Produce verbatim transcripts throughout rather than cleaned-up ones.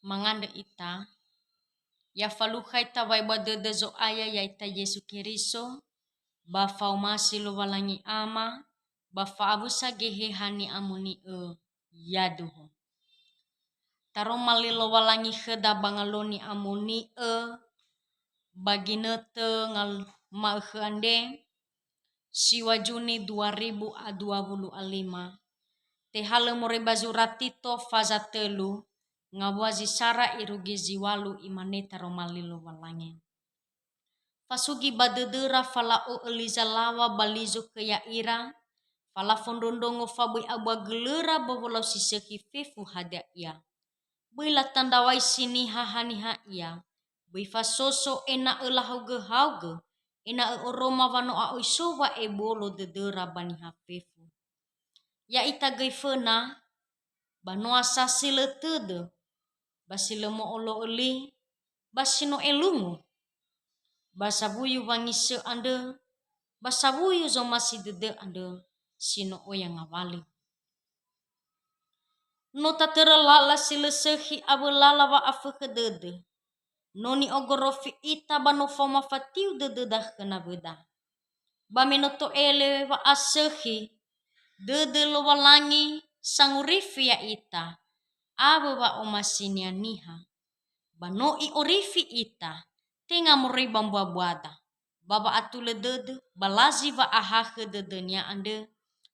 mangandrö ita, ya falukha ita wa'ebua dödö Zo'aya ya'ita Yesu Keriso, ba fa'omasi Lowalangi Ama, ba fa'awusa Geheha ni'amoni'ö yaduhu. Taroma li Lowalangi khöda ba Ngalö ni'amoni'ö, ba ginötö ngal-, ma'ökhö andre, siwa Juni dua ribu a dua wulu a lima. Tehalö moroi ba zura Tito faza tölu, ngawua zi sara irugi zi walu, imane taroma li Lowalangi. Fasugi ba dödöra fala'o'ö li zalaŵa ba li zokhö ya'ira, falafondrondrongo fa böi abua gölöra ba wolau si sökhi fefu hadia ia. Böi latandrawaisi niha haniha ia, böi fasoso ena'ö lahaogö-haogö, ena'ö oroma wa no a'oi so wa'ebolo dödöra ba niha fefu. Ya'ita göi föna, ba no asasi lö tödö, ba si lö mo'olo'ö li, ba si no elungu, ba sawuyu wangisö andrö, ba sawuyu zomasi dödö andrö si no oya ngawalö. No tatörö lala si lö sökhi awö lala wa'afökhö dödö. No ni'ogorofi ita ba no faoma fatiu dödöda khö nawöda. Ba me no to'ele wa'asökhi dödö Lowalangi sangorifi ya'ita awö wa'omasinia niha. Ba no i'orifi ita, tenga moroi ba mbuabuada, ba wa'atulö dödö, ba lazi wa'ahakhö dödönia andrö,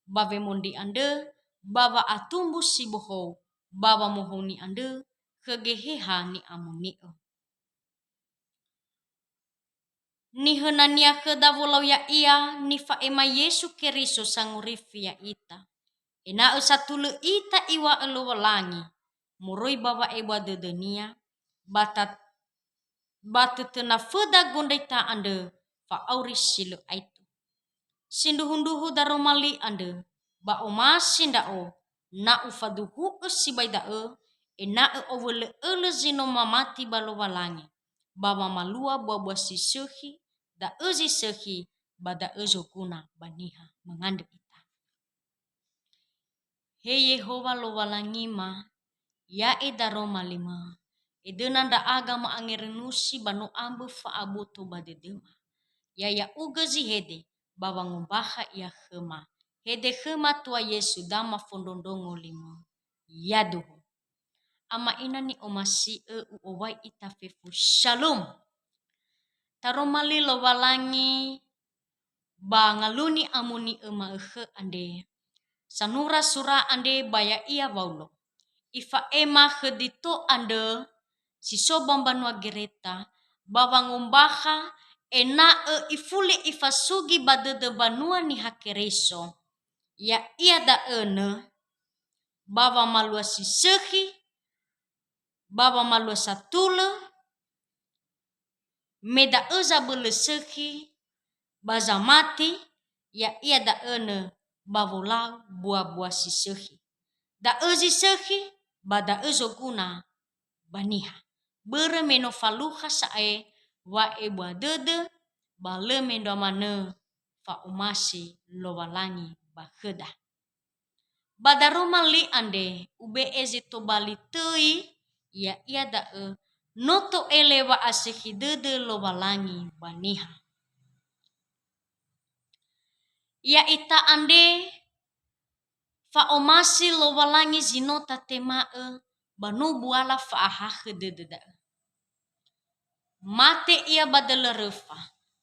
ba wemondri andrö, ba wa'atumbu si bohou, ba wamohouni andrö khö Geheha ni'amoni'ö. Nihönania khöda wolau ya'ia nifa'ema Yesu Keriso sangorifi ya'ita, ena'ö satulö ita iŵa'ö Lowalangi moroi ba wa'ebua dödönia, ba ta-, ba tötönaföda gondröita andrö fa'auri si lö aetu. Sindruhundruhu daroma li andrö, ba omasi ndra'o, na ufaduhu'ö sibai da'ö, ena'ö owölö'ölö zi no mamati ba Lowalangi, ba wamalua buabua si sökhi, da'ö zi sökhi, ba da'ö zoguna ba niha. Mangandrö ita. He Yehowa Lowalangima, ya'e daroma limö, edöna ndra'aga ma'angerönusi ba no ambö fa'aboto ba dödöma. Ya ya'ugö zi hede, ba wangombakha ia khöma. Hede khöma Tua Yesu, da mafondrondrongo limö. Yaduhu. Ama ina ni'omasi'ö, u'owai ita fefu. Shalom. Taroma li Lowalangi ba Ngalö ni'amoni'ö ma'ökhö andre. Sanura sura andre ba ya'ia Waulo. Ifa'ema khö Dito andrö si so ba mbanua Gereta, ba wangombakha ena'ö ifuli ifasugi ba dödö mbanua Niha Keriso. Ya'ia da'ö nö, ba wamalua si sökhi, ba wamalua satulö, me da'ö zabölö sökhi, ba zamati, ya'ia da'ö nö ba wolau buabua si sökhi. Da'ö zi sökhi, ba da'ö zoguna ba niha. Börö me no falukha sa'ae wa'ebua dödö, ba lö mendrua manö fa'omasi Lowalangi ba khöda. Ba daroma li andre ube'e zi tobali töi, ya'ia da'ö no to'ele wa'asökhi dödö Lowalangi ba niha. Ya'ita andre fa'omasi Lowalangi zi no tatema'ö ba no buala fa'ahakhö dödö da'ö. Mate ia ba dölö röfa,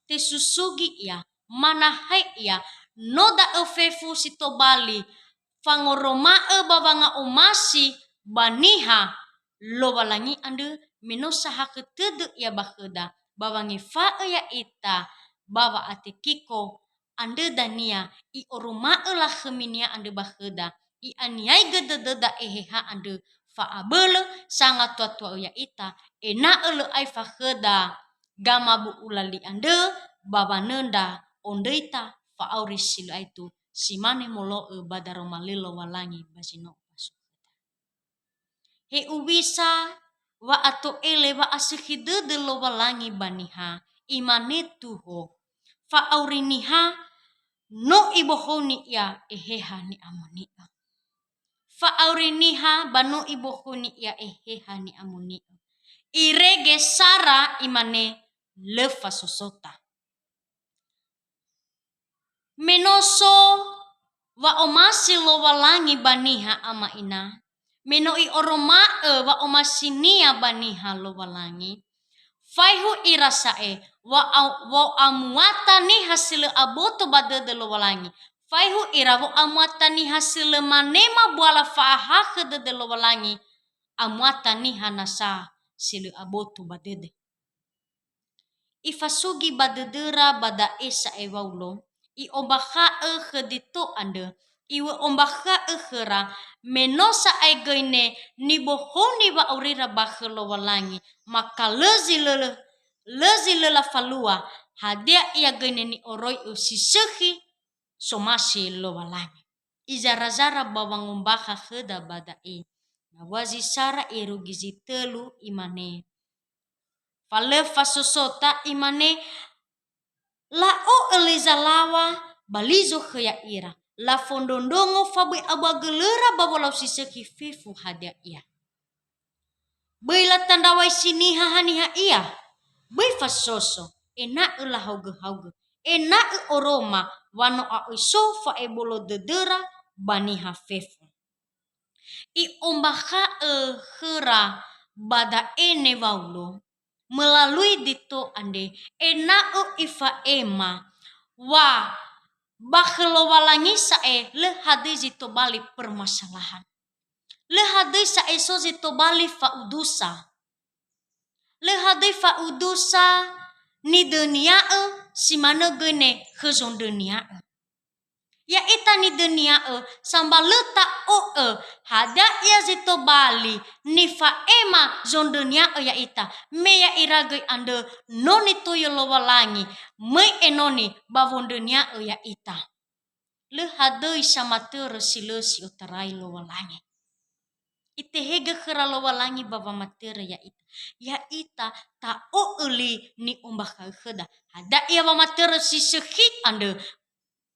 tesusugi ia, manahae ia, no da'ö fefu si tobali fangoroma'ö ba wanga'omasi ba niha Lowalangi andrö, me no sahakhö tödö ia ba khöda, ba wangefa'ö ya'ita ba wa'atekiko andrö dania, i'oroma'ö lakhöminia andrö ba khöda, i'aniaigö dödöda Eheha andrö, fa'abölö sangatua-tua'ö ya'ita, ena'ö lö aefa khöda gamabu'ula li andrö ba wanöndra ondröita fa'auri si lö aetu, si mane molo'ö ba daroma li Lowalangi ba zi no ufasu khöda. Hewisa wa'ato'ele wa'asökhi dödö Lowalangi ba niha, imane tuho, fa'auri niha no ibohouni ia Eheha ni'amoni'ö. fa'auri niha ba no ibohoni ia Eheha Ni'amoni'ö. Irege sara imane, "Lö fasosota." Me no so wa'omasi Lowalangi ba niha ama ina, me no i'oroma'ö wa'omasinia ba niha Lowalangi, faehu ira sa'e wa'au-, wa'amuata niha si lö aboto ba dödö Lowalangi, faehu ira wa'amuata niha si lö manema buala fa'ahakhö dödö Lowalangi, amuata niha nasa si lö aboto ba dödö. Ifasugi ba dödöra ba da'e sa'ae Waulo, i'ombakha'ö khö Dito andrö, i'ombakha'ö khöra, me no sa'ae göi ne nibohoni wa'aurira ba khö Lowalangi, maka lö zi lö, lö zi lö lafalua, hadia ia göi ne ni'oroi'ö si sökhi somasi Lowalangi. Izara-zara ba wangombakha khöda ba da'e. Nawua zi sara irugi zi tölu, imane, "Fa lö fasosota," imane, "La'o'ö li zalaŵa ba li zokhö ya'ira. Lafondrondrongo fa böi abua gölöra ba wolau si sökhi fefu hadia ia. Böi latandrawai si niha haniha ia. Böi fasoso, ena'ö lahaogö-haogö, ena'ö oroma wa no a'oi so fa'ebolo dödöra ba niha fefu." I'ombakha'ö khöra ba da'e ne Waulo, melalui Dito andre, ena'ö ifa'ema wa ba khö Lowalangi sa'ae lö hadöi zi tobali permasalahan. Lö hadöi sa'ae so zi tobali fa'udusa. Lö hadöi fa'udusa nidönia'ö, si manö göi ne khö zondrönia'ö. Ya'ita nidönia'ö, sambua lö ta'o'ö hadia ia zi tobali nifa'ema zondrönia'ö ya'ita, me ya'ira göi andrö no nitoyö Lowalangi, möi enoni ba wondrönia'ö ya'ita. Lö hadöi samatörö si lö si otarai Lowalangi. Itehegö khöra Lowalangi ba wamatörö ya'ita. Ya'ita ta'o'ö li ni'ombakha'ö khöda. Hadia ia wamatörö si sökhi andrö.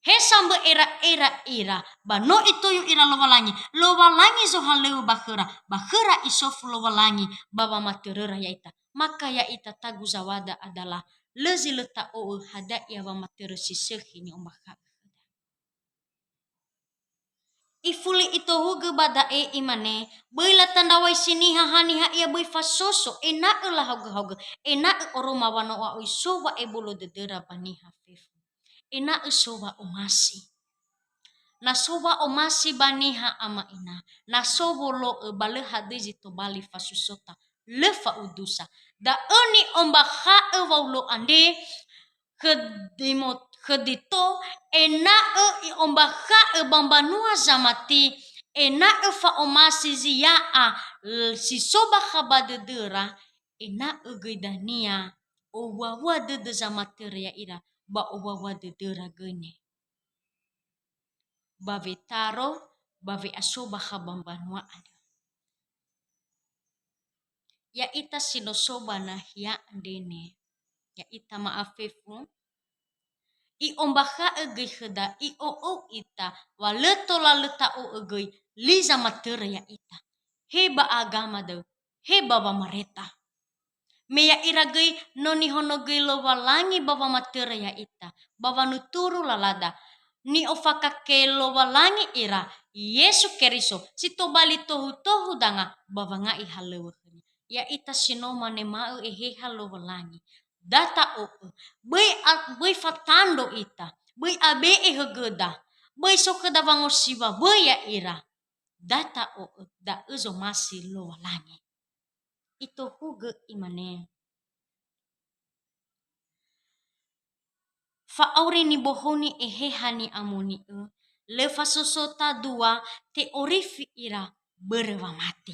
He sambö era-era ira, ba no itoyo ira Lowalangi. Lowalangi zohalöŵö ba khöra, ba khöra isofu Lowalangi ba wamatöröra ya'ita. Maka ya'ita tagu zawada adalah lö zi lö ta'o'ö hadia ia wamatörö si sökhi ni'ombakha'ö khöda. Ifuli itohugö ba da'e, imane, "Böi latandrawai si niha haniha ia, böi fasoso, ena'ö lahaogö-haogö, ena'ö oroma wa no a'oi so wa'ebolo dödöra ba niha fefu. Ena'ö so wa'omasi." Na so wa'omasi ba niha ama ina, na so wolo'ö ba lö hadöi zi tobali fasosota, lö fa'udusa. Da'ö ni'ombakha'ö Waulo andre khö Dimo-, khö Dito, ena'ö i'ombakha'ö ba mbanua zamati, ena'ö fa'omasi zi ya'a, l-, si so bakha ba dödöra, ena'ö göi dania owuawua dödö zamatörö ya'ira, ba owuawua dödöra göi ne. Ba wetaro, ba we'asobakha ba mbanua andrö. Ya'ita si no so ba nahia andre ne, ya'ita ma'afefu, i'ombakha'ö göi khöda, i'o'ou ita, wa lö tola lö ta'o'ö göi li zamatörö ya'ita. He ba agama da'ö, he ba wamareta. Me ya'ira göi no nihonogöi Lowalangi ba wamatörö ya'ita, ba wanuturu lalada. Ni'ofakake Lowalangi ira, Yesu Keriso, si tobali tohu-tohu danga ba wanga'i halöŵö khönia. Ya'ita si no manema'ö Eheha Lowalangi. Da ta'o'ö, böi a-, böi fatandro ita, böi abe'e högöda, böi so khöda wangosiwa, böi ya'ira. Da ta'o'ö, da'ö zomasi Lowalangi. Itohugö imane, "Fa'auri nibohoni Eheha Ni'amoni'ö, lö fasosota dua, te'orifi ira börö wamati."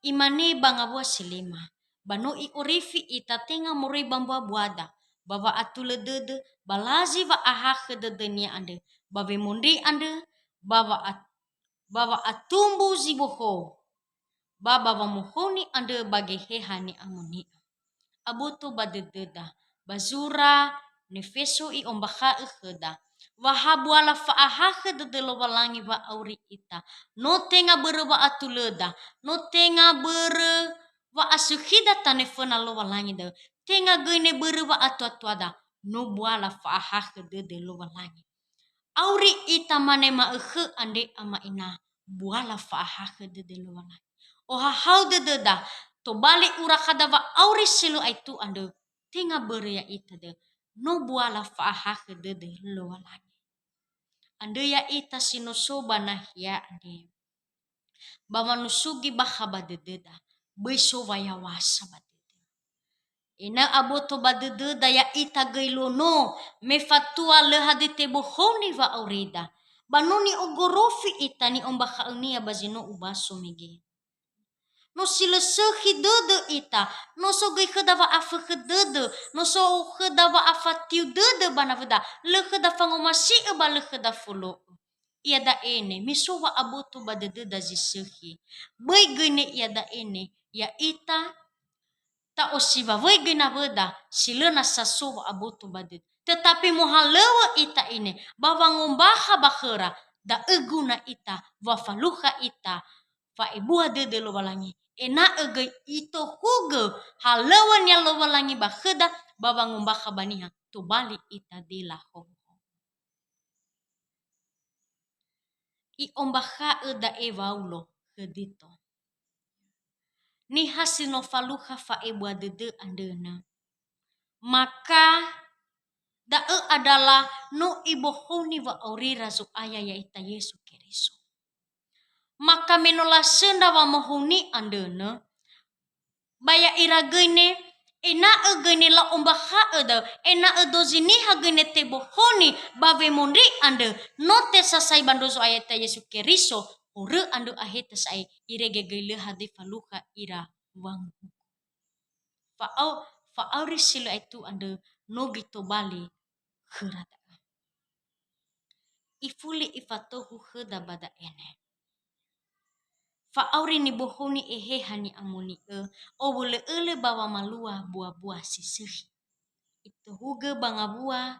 Imane ba ngawua si lima, "Ba no i'orifi ita tenga moroi ba mbuabuada, ba wa'atulö dödö, ba lazi wa'ahakhö dödönia andrö, ba wemondri andrö, ba wa'a-, ba wa'atumbu zi bohou, ba ba wamohoni andrö ba Geheha Ni'amoni'ö." Aboto ba dödöda, ba zura Nefeso i'ombakha'ö khöda, wa ha buala fa'ahakhö dödö Lowalangi wa'auri ita. No tenga börö wa'atulöda, no tenga börö wa'asökhida tanö föna Lowalangi da'ö, tenga göi ne börö wa'atuatuada, no buala fa'ahakhö dödö Lowalangi. Auri ita mane ma'ökhö andre ama ina, buala fa'ahakhö dödö Lowalangi. Ohahau dödöda, tobali urakhada wa'auri si lö aetu andrö, tenga börö ya'ita da'ö, no buala fa'ahakhö dödö Lowalangi. Andrö ya'ita si no so ba nahia andre. Ba wanusugi bakha ba dödöda, böi so wayaw̃asa ba dödö. Ena'ö aboto ba dödöda ya'ita göi lono, me fatua lö hadöi tebohoni wa'aurida. Ba no ni'ogorofi ita ni'ombakha'önia ba zi no ubaso mege. No si lö sökhi dödö ita, no so göi khöda wa'afökhö dödö, no so khöda wa'afatiu dödö ba nawöda, lö khöda fangomasi'ö ba lö khöda folo'ö. Iada'e ne, me so wa'aboto ba dödöda zi sökhi. Böi göi ne iada'e ne, ya'ita ta'osiwawöi göi nawöda, si lö nasa so wa'aboto ba dödö. Tetapi mohalöŵö ita ine, ba wangombakha ba khöra, da'ö guna ita, wa falukha ita, fa'ebua dödö Lowalangi, ena'ö göi itohugö halöŵönia Lowalangi ba khöda, ba wangombakha ba niha tobali ita dela hoho. I'ombakha'ö da'e Waulo khö Tito. Niha si no falukha fa'ebua dödö andrö na. Maka da'ö adalah no ibohoni wa'aurira Zo'aya ya'ita Yesu Keriso. Maka me no lasöndra wamohoni andrö na, ba ya'ira göi ne, ena'ö göi ne la'ombakha'ö da'ö, ena'ö dozi niha göi ne tebohoni ba wemondri andrö, no tesasai ba ndro Zo'aya ya'ita Yesu Keriso, horö andrö aheta sa'ae, irege göi lö hadöi falukha ira wanguhuku. Fa'au-, fa'auri si lö aetu andrö no göi tobali khöra da'ö. Ifuli ifatohu khöda ba da'e ne. Fa'auri nibohoni Eheha ni'amoni'ö, owölö'ölö ba wamalua mbua-mbua si sökhi. Itohugö ba ngawua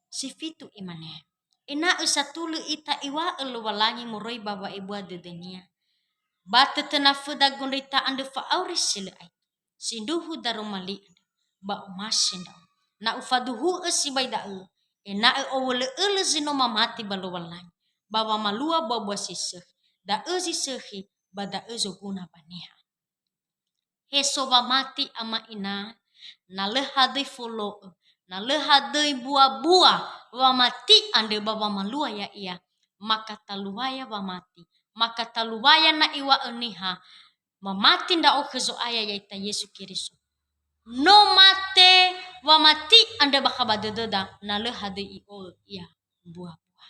si fitu imane, ena'ö satulö ita iŵa'ö Lowalangi moroi ba wa'ebua dödönia. Ba tötönaföda gondröita andrö fa'auri si lö aetu, sindruhu daroma li andrö, ba omasi ndra'o. Na ufaduhu'ö sibai da'ö, ena'ö owölö'ölö zi no mamati ba Lowalangi, ba wamalua mbua-mbua si sökhi, da'ö zi sökhi, ba da'ö zoguna ba niha. He so wamati ama ina, na lö hadöi folo'ö, na lö hadöi mbua-mbua wamati andrö ba wamalua ya'ia, maka taluaya wamati, maka taluaya na iŵa'ö niha, mamati ndra'o khö Zo'aya ya'ita Yesu Keriso. No mate wamati andrö bakha ba dödöda, na lö hadöi i'o'ö ia mbua-mbua.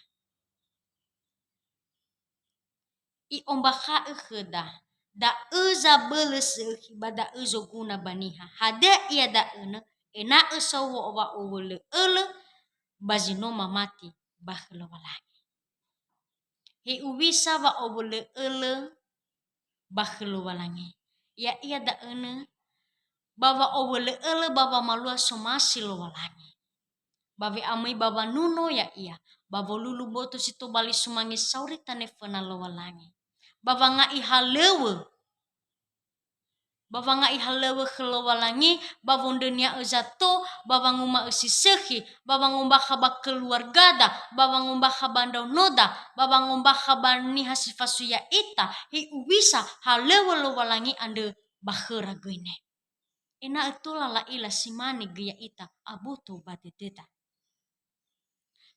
I'ombakha'ö khöda, da'ö zabölö sökhi ba da'ö zoguna ba niha. Hadia ia da'ö nö, ena'ö so wo-, wa'owölö'ölö ba zi no mamati ba khö Lowalangi. Hewisa wa'owölö'ölö ba khö Lowalangi. Ya'ia da'ö nö, ba wa'owölö'ölö ba wamalua somasi Lowalangi. Ba we'amöi ba wanuno ya'ia, ba wolulu boto si tobali sumange sauri tanö föna Lowalangi. Ba wanga'i halöŵö. Ba wanga'i halöŵö khö Lowalangi, ba wondrönia'ö zato, ba wanguma'ö si sökhi, ba wangombakha ba keluargada, ba wangombakha ba ndraonoda, ba wangombakha ba niha si fasui ya'ita, hewisa halöŵö Lowalangi andrö ba khöra göi ne. Ena'ö tola la'ila si mane göi ya'ita aboto ba dödöda.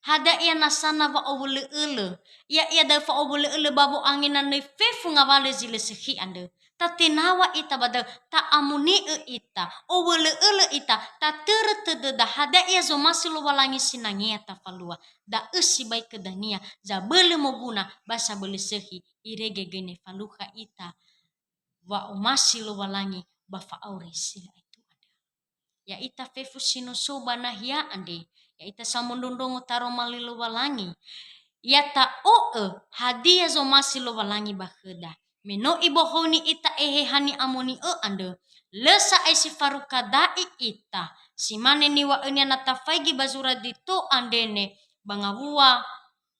Hadia ia nasana wa'owölö'ölö, ya'ia da'ö fa'owölö'ölö ba wo'angenanö fefu ngawalö zi lö sökhi andrö. Tatenaŵa ita ba da'ö, ta'amoni'ö ita, owölö'ölö ita, tatörö tödöda hadia ia zomasi Lowalangi sinangea tafalua. Da'ö sibai khö dania, zabölö moguna ba sabölö sökhi, irege göi ne falukha ita wa'omasi Lowalangi ba fa'auri si lö aetu andrö. Ya'ita fefu si no so ba nahia andre, ya'ita samondrondrongo taroma li Lowalangi. Ya ta'o'ö hadia zomasi Lowalangi ba khöda. Me no ibohouni ita Eheha Ni'amoni'ö andrö, lö sa'ae si faruka da'i ita, si mane niŵa'önia na tafaigi ba zura Dito andre ne ba ngawua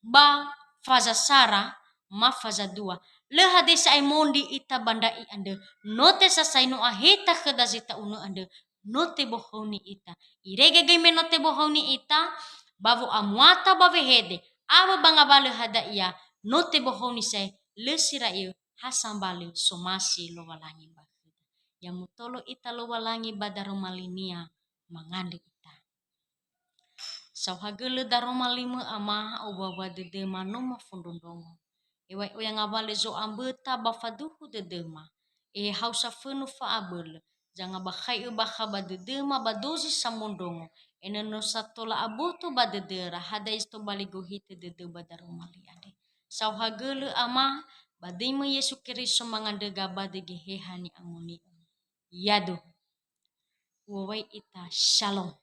ba faza sara ma faza dua. Lö hadia sa'ae mondri ita ba ndra'i andrö, no tesasai no aheta khöda zi ta'unö andrö, no tebohouni ita. Irege göi me no tebohouni ita, ba wo'amuata ba wehede, awö ba ngawalö hadia, no tebohouni sa'ae, lö si ra'iö, ha sambalö somasi Lowalangi ba khöda. Ya mutolo ita Lowalangi ba daroma linia, mangandrö ita. Saohagölö daroma limö Ama, owawa dödöma no mafondrondrongo. Eŵa'ö ya ngawalö zo'amböta ba faduhu dödöma. Ehe hau safönu fa'abölö, zangabakhai'ö bakha ba dödöma ba dozi samondrongo, ena'ö no sa tola aboto ba dödöra, hadia zi tobali gohitö dödö ba daroma li andre. Saohagölö Ama, ba döi-Mö Yesu Keriso mangandrö gabadö Geheha Ni'amoni'ö. Yadu. Uŵa'ö ita, Shalom.